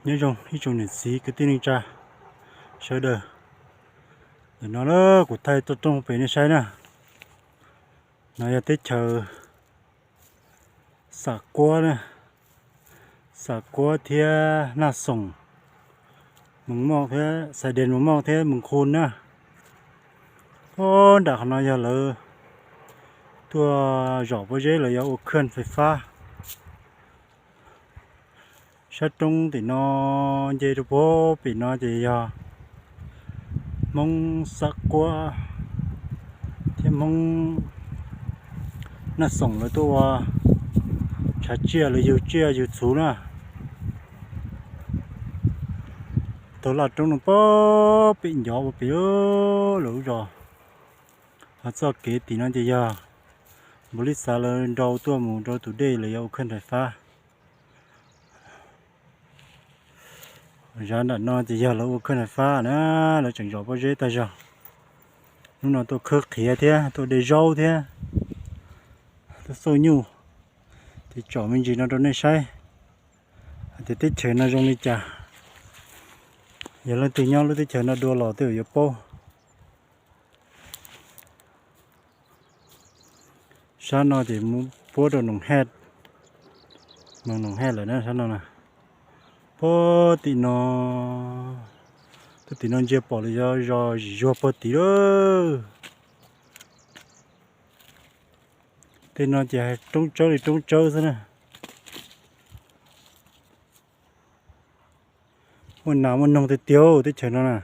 Nyob zoo ib tsoom niam txiv kwv tij neej tsa sawv daws. Ntawm no na, kuv thaij toj roob pem nej saib na. No yog teb chaws Xam Kuab na, Xam Kuab thiab Naj Xoom, Moos Moj thiab Xais Des, Moos Moj thiab Moos Khu na. Puag nram qhov no yog lawv tuaj zom pob zeb los yog ua khwj fais fab. Sab roob tim no nce rau puag pem no ces yog Hmoob Xam Kuab thiab Hmoob Naj Xoom lawv tuaj ua tshav tsiaj los yug tsiaj yug txhuv na. Taug laj roob no puag pem ncov ua pem lawv lub zos. Ho txoj kev tim no ces yog npaum li xav lawv nrau tuaj mus rau tus dej los yog ua khwj fais fab. Zov nram no ces yog lawv ua khwj fais fab na, lawv tseem zom pob zeb tag zog. Hnub no tuaj khawb qhiav thiab tuaj de zaub thiab tuaj xauj nyuj, ces tsom me ntsis no rau nej saib hais tias teb chaws no zoo li cas. Yog leej twg nyob lub teb chaws no dua los twb yuav paub. Sab no ces mus puab rau Noom Hej, Noom Hej lawm na sab no na. Puag tim no, tuaj tim no ntsia pom lawm yog zos Zim Zuag puag tim lawm. Tej no ces roob tsawb li roob tsawb xwb na. Muaj nas muaj noog tiag tiag teb chaws no na.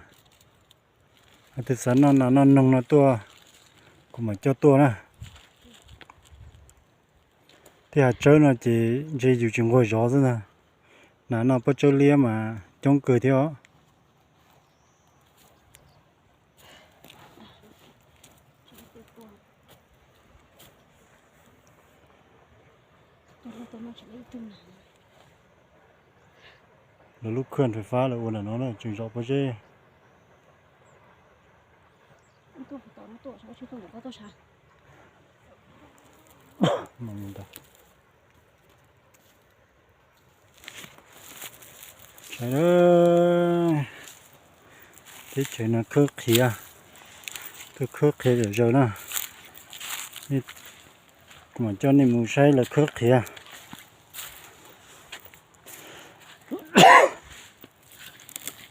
Hais tias xav noj nas noj noog no tuaj, kuv mam coj tuaj na. Tej hav tsawb no ces ntshe yus tsis nquag zov xwb ntag. Nas noj pob tsawb liab mas coob kawg thiab os. Lawv lub khwj fais fab lawv ua ntawm no na, tseem zom pob zeb. Saib, teb chaws no khawb qhiav, tuaj khawb qhiav zom zaws na. Kuv mam coj nej mus saib lawv khawb qhiav.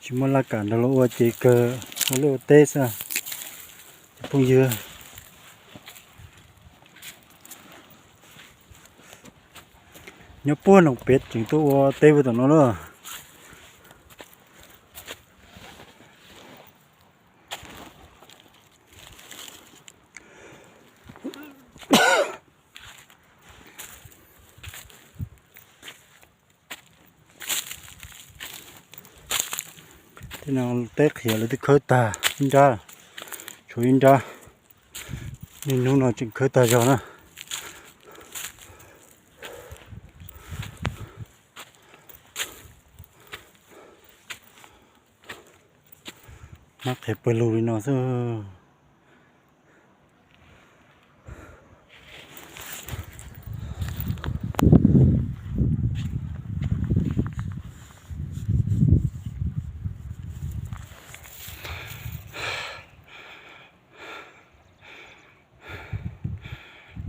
Tsis muaj laj kam nrog luag ua ces kawg ua liaj ua teb xwb ces phooj ywg. Nyob puag Noom Pem tseem tuaj ua teb puag tom no lawm. Tej no teb qhiav lawv twb khawb tag ib nrab, tshuav ib nrab, niaj hnub no tseem khawb tag zog na. Nab qhiav pawg lug li no xwb.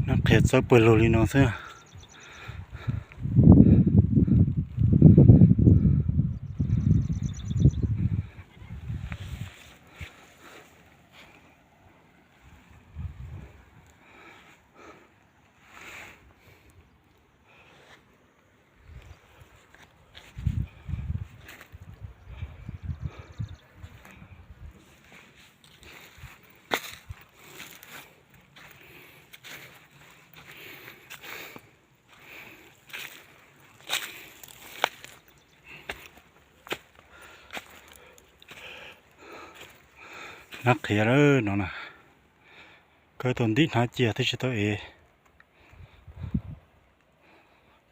Nab qhiav txawb pawg lug li no xwb. Nab qhiav lawm no na, khawb tau ntim hnab cia twb tsis tau ev.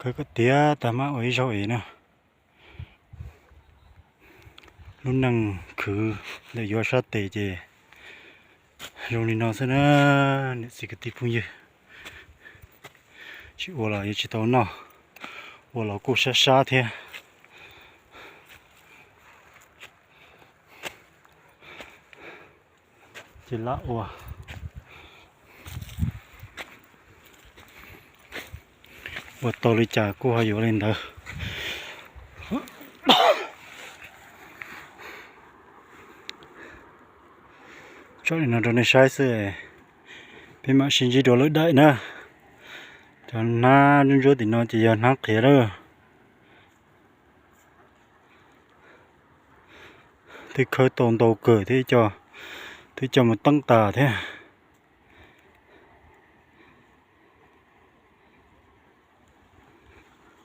Khawb kom tiav tag mam ua ib zaug ev na. Lub neej khwv ntawm yuav sab tes ces zoo li no xwb na, niam txiv kwv tij phooj ywg. Tsis ua los yuav tsis tau noj, ua los kuj sab sab thiab. Lam ua, ua tau li cas kuj ho yuav li ntawd. Tso li no rau nej saib xwb, peb mam sib ntsib dua lwm daim na. Cov hnab ntsuab ntsuab tim no ces yog hnab qhiav lawm. Twb khawb tau ntau kawg thiab, twb coj mus teeb tas thiab.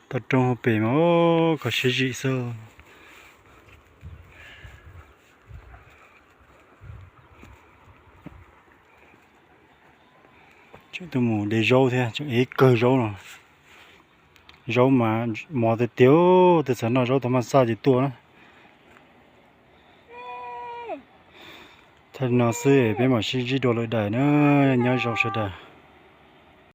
Toj roob hauv pes mas kho siab zim xwb. Tseem tuaj mus de zaub thiab, tseem ib kawg zaub no. Zaub mas mos tiag tiag, tej txawm noj zaub tau maj xaj ces tuaj na. Thaij li no xwb, peb mam sib ntsib dua lwm daim na, nyob zoo sawv daws.